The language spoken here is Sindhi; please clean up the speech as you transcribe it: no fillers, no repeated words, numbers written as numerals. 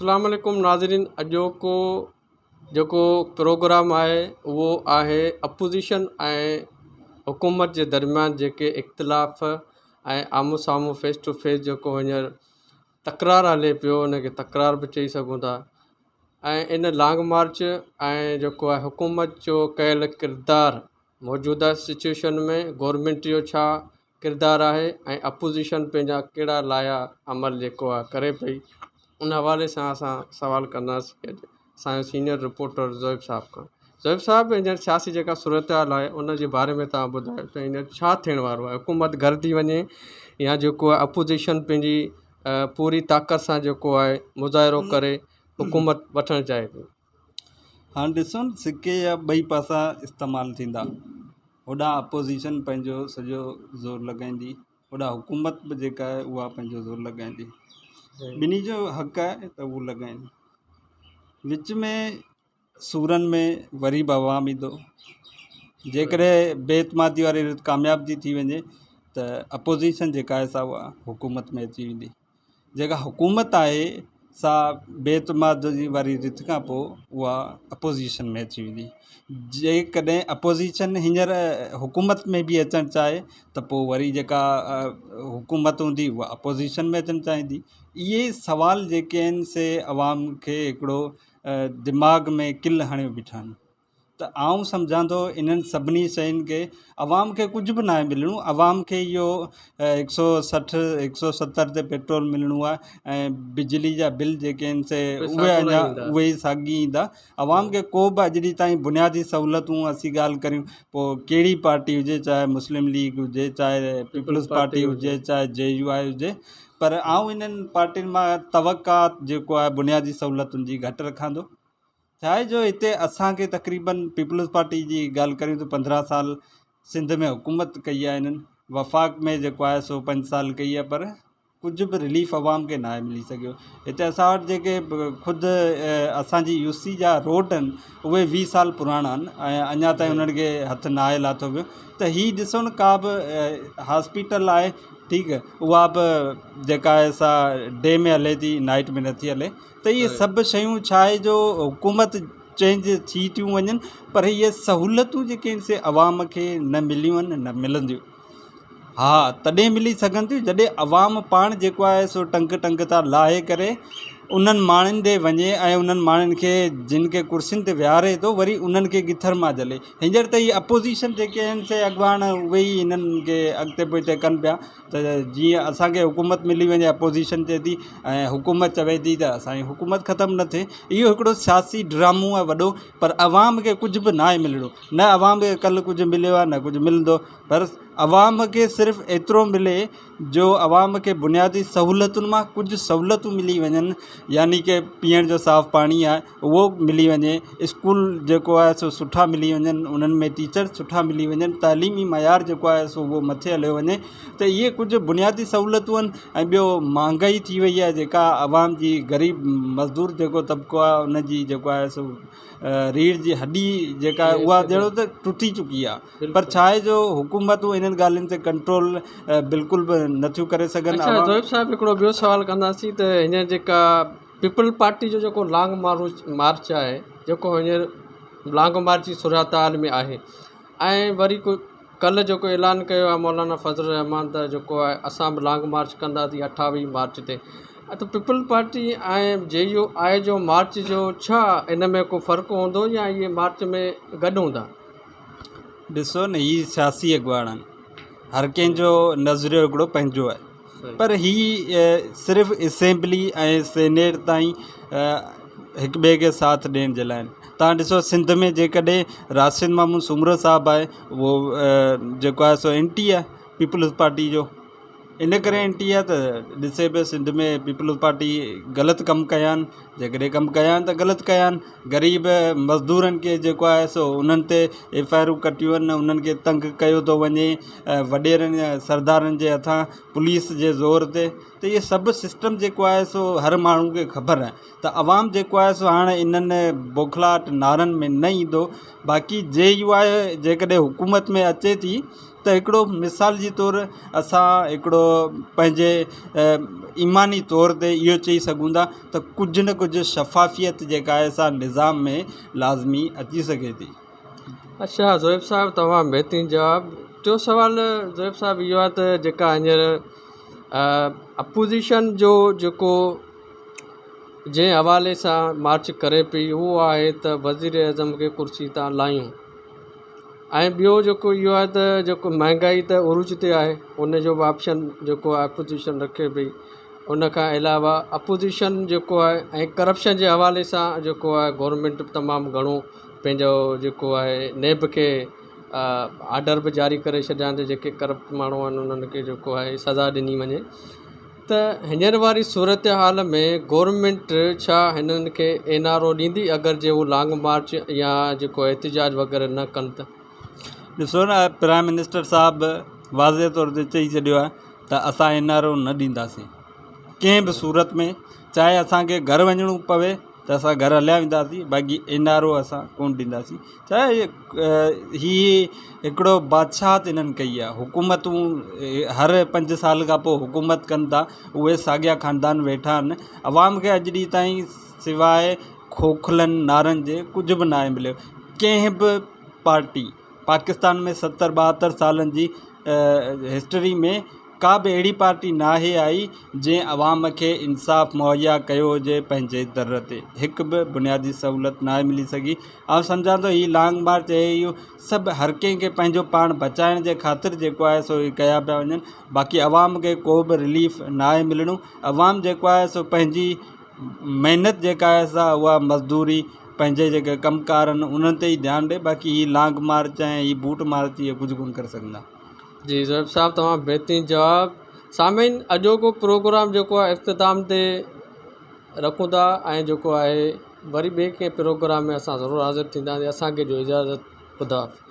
اسلام عليڪم ناظرين اڄوڪو جيڪو پروگرام آهي اهو آهي اپوزيشن ۽ حڪومت جي درميان جيڪي اختلاف ۽ آمهون سامهون فيس ٽو فيس جيڪو هينئر تڪرار هلي پيو ان کي تڪرار به چئي سگهون ٿا ۽ ان لانگ مارچ ۽ جيڪو آهي حڪومت جو ڪيل ڪردار موجوده سچوئيشن ۾ گورنمينٽ جو ڇا ڪردار آهي ۽ اپوزيشن پنهنجا ڪهڙا لايا عمل جيڪو آهي ڪري پئي ان حوالي سان اسان سوال ڪنداسين اسان جو سينئر رپورٽر زويب صاحب کان. زويب صاحب هينئر سياسي جيڪا صورتحال آهي ان جي باري ۾ توهان ٻڌايو ته هينئر ڇا ٿيڻ وارو آهي حڪومت گهر ٿي وڃي يا جيڪو آهي اپوزيشن پنهنجي پوري طاقت سان جيڪو آهي مظاهرو ڪري حڪومت وٺڻ چاهي ٿي. هاڻ ڏسو نه سڪي جا ٻئي پاسا استعمال ٿيندا هوڏانهن اپوزيشن پنهنجو سڄو زور لڳائيندي هوڏانهن حڪومت به جيڪا آهي اها پنهنجو زور لڳائيندي ٻنهي جو حق آهي ته هو لڳائين وچ ۾ سورن ۾ وري به عوام ايندو جيڪڏهن بي اعتمادي واري رٿ ڪامياب ٿي ٿي وڃي ته اپوزيشن جيڪا آهي سا اها حڪومت ۾ اچي ويندي جيڪا حڪومت آهي سا بي اعتمادي واري رٿ کان پوءِ اها اپوزيشن ۾ اچي ويندي جيڪڏهن اپوزيشن هينئر حڪومت ۾ به اچڻ چاهي ته پوءِ وري جيڪا حڪومت هوندي اها اپوزيشن ۾ اچڻ چاهيندي اهي سوال جيڪي آهن سي عوام کي هڪڙو دماغ ۾ ڪل هڻيو بيٺا آهن ته آئون سمجهان ٿو انهن سڀني شين کي عوام کي ڪجهه به ناهي ملڻو عوام کي اهو هڪ سؤ 60 هڪ سؤ 70 تي پيٽرول ملڻو آهي ۽ بجلي جا بل جيڪي آهن سي اهي اڃا اهي ئي ساڳي ايندا عوام کي ڪو به اڄ ڏينهن تائين بنيادي سهولتون اسين ڳالهه ڪريون پوءِ ڪهڙي پارٽي هجي چاهي مسلم ليگ هجي چاهي پيپلز پارٽي هجي چاهي جي يو آء هجي پر آئون انهن پارٽين مان توقعات جيڪو آهي بنيادي سهولتن جي گهٽ رکان ٿو ڇا آهي جو هتي اسان کي تقريبن پيپلز پارٽي جي ڳالهه ڪريون ته 15 سال سنڌ ۾ حڪومت ڪئي آهي هنن وفاق ۾ جيڪو آهي سو 5 سال ڪئي آهي پر ڪجهه به رليف عوام کي ناهي ملي سگهيو هتي اسان وٽ جيڪي خود اسانجي يو سي جا روڊ آهن اهي 20 سال پراڻا آهن ۽ اڃا تائين انهن کي هٿ ناهي لاٿو ويو ته هي ڏسو نه ڪا به هاسپيٽل آهي ٺيڪ اها به جيڪا آهي سا ڊي ۾ هلي ٿي نائيٽ ۾ نٿي هلي ته اهي سڀ شيون ڇا آهي جو حڪومت چينج ٿي ٿيون وڃن پر اهي سهولتون جيڪي آهن سي عوام کي نه مليون آهن نه ملنديون ها تڏهن ملي سگهن ٿيون جڏهن عوام پاڻ جيڪو آهي سو ٽنگ ٽنگ تان لاهي ڪري انهن ماڻهن ڏي وڃي ۽ انهن ماڻهن کي جن کي ڪرسين تي ويهاري ٿو وري انهن کي ڳٿر مان جهلي هينئر ته هي اپوزيشن جيڪي آهن سي اڳواڻ اهي ئي هنن کي اڳتي پوئتي ڪن پيا ته جيئن اسان کي حڪومت ملي وڃي اپوزيشن چئي ٿي ۽ حڪومت چوي ٿي ته اسان جي حڪومت ختم نه ٿئي اهو هڪڙو سياسي ڊرامو آهي وڏو پر عوام کي ڪجهه به ناهي ملڻو نه عوام کي ڪلهه ڪجهه مليو آهي نه ڪجهه ملندو پر عوام کي صرف ايترو ملي جو عوام کي بنيادي سهولتن مان ڪجهه سهولتون ملي وڃن يعني ڪه پيئڻ جو صاف پاڻي آهي اهو ملي وڃي اسڪول جيڪو آهي سو سٺا ملي وڃن انهن ۾ ٽيچر سٺا ملي وڃن تعليمي معيار جيڪو آهي سو اهو مٿي هليو وڃي ته اهي ڪجهه بنيادي سهولتون آهن ۽ ٻيو مهانگائي ٿي وئي آهي جيڪا عوام جي غريب مزدور جيڪو طبقو آهي ان جي جيڪو آهي سو ريڙهه جي هڏي جيڪا آهي اها ڄڻو ته ٽٽي چڪي آهي پر ڇا آهي جو حڪومتون انهن ڳالهين تي ڪنٽرول بلڪل به نٿيون ڪري سگهن. اڇا زويب صاحب هڪڙو ٻيو سوال ڪنداسين ته هينئر جيڪا پيپلز پارٽي جو جيڪو لانگ مارچ مارچ آهي جيڪو هينئر لانگ مارچ جي صورتحال ۾ آهي ۽ وري ڪو ڪلهه جيڪو اعلان ڪيو آهي مولانا فضل الرحمان ته جيڪو آهي اسان به لانگ مارچ ڪنداسين 28 مارچ تي ته پيپلز پارٽي ۽ جي يو آء جو مارچ جو ڇا ان ۾ ڪو فرق هوندو يا اهي مارچ ۾ گڏ هوندا؟ ڏسو نه هي سياسي اڳواڻ آهن هر ڪنهن جو نظريو هڪڙو پنهنجو آهي پر هي صرف اسيمبلي ۽ سينيٽ تائين هڪ ٻئي کي ساٿ ڏيڻ جي لاءِ آهن توهان ڏسو سنڌ ۾ جيڪڏهن راشد محمود سومرو صاحب آهي اهو جيڪو آهي سو اينٽي آهي پيپلز پارٽي جو ان ڪري اينٽي آهي ته ڏسي پيو سنڌ ۾ پيپلز پارٽي غلط ڪم ڪيا آهن جيڪڏهن ڪم ڪيا آهن ته غلط ڪيا آهن غريب مزدورن کي جيڪو آهي سو انهن تي ايف I آرون ڪٽيون آهن انهن کي تنگ ڪيو ٿو وڃي وڏيرن سردارن جي هٿان پوليس جي زور تي ته اهي سڀ سسٽم جيڪو آهي سو هر ماڻهو کي خبر آهي ته عوام جيڪو آهي سو هاڻي انهن بوکلاهٽ نعرن ۾ نه ايندو باقي جي يو آء جيڪڏهن حڪومت ۾ اچي ٿي ته هڪڙو مثال جي طور اسان هڪڙو پنهنجي ايماني طور تي اهو چئي سگهون ٿا ته ڪجهه نه ڪجهه شفافيت جيڪا آهي سا نظام ۾ لازمي اچي سگهي ٿي. اڇا زوهيب صاحب توهان بهترين جواب. ٽيون سوال زوهيب صاحب اهو آهي ته جيڪا هينئر اپوزيشن جو جيڪو جنهن حوالي سان مارچ ڪري پئي اهو آهي ته وزير اعظم کي ڪرسي تان لاهيون ۽ ٻيو جيڪو اهو آهي ته جيڪو مهانگائي ته عروج تي آهي ان جو به آپشن جيڪو آهي اپوزيشن رکي پئي ان کان علاوه اپوزيشن جيڪو آهي ۽ ڪرپشن جي حوالي سان جيڪو آهي گورنمينٽ تمام گهڻو پنهنجو جيڪو آهي نيب کي آرڊر به جاري ڪري ڇڏيا آهن ته جيڪي ڪرپٽ ماڻهو آهن انهن کي جيڪو آهي سزا ڏني وڃي ته هينئر واري صورت حال ۾ گورنمينٽ ڇا هنن کي اين آر او ڏيندي اگر جي هو لانگ مارچ يا جيڪو احتجاج وغيره نه ڪن ته؟ ڏسو نه پرائم منسٽر صاحب واضح طور تي چئي ڇڏيو آهي ته اسان اين آر او نه ڏينداسين ڪنهن به صورت ۾ چاهي اسانکي گهر وڃڻو پوي ته اسان گهر هليا وينداسين باقي اين آر او اسان ڪونه ڏينداسين ڇاهي هي هڪڙو بادشاهت هنن ڪئي آهي حڪومتون هر پنج سال کان پوءِ حڪومت ڪن ٿا اهي ساڳيا خاندان ويٺا آهن عوام کي اڄ ڏينهن تائين سواءِ کوکلن نعرن جي ڪجهه به ناهي مليو ڪنهن به پارٽي پاڪستان ۾ ستر 72 سالن جي هسٽري ۾ ڪا به اهڙي پارٽي ناهي آئي جنهن عوام کي انصاف مهيا ڪيو هجي پنهنجي در تي هڪ به بنيادي سهولت ناهي ملي سگهي آئون سمجهان ٿو هي لانگ مارچ ۽ اهو سڀ هر ڪنهن کي پنهنجو پاڻ بچائڻ جي خاطر جيڪو آهي سو هي ڪيا پيا وڃن باقي عوام کي ڪو به رليف ناهي ملڻو عوام جيڪو آهي سو پنهنجي محنت جيڪا آهي سا اها مزدوري پنهنجي جيڪي ڪم ڪار آهن انهن تي ئي ڌيان ڏي باقي هي لانگ مارچ ۽ هي بوٽ مارچ اهي ڪجهه ڪونه ڪري سگهندا. جي زوهيب صاحب تمام بهترين جواب سامعين اڄوڪو پروگرام جيڪو آهي اختتام تي رکون ٿا ۽ جيڪو آهي وري ٻئي ڪنهن پروگرام ۾ اسان ضرور حاضر ٿينداسين اسان کي ڏيو اجازت خدا حافظ.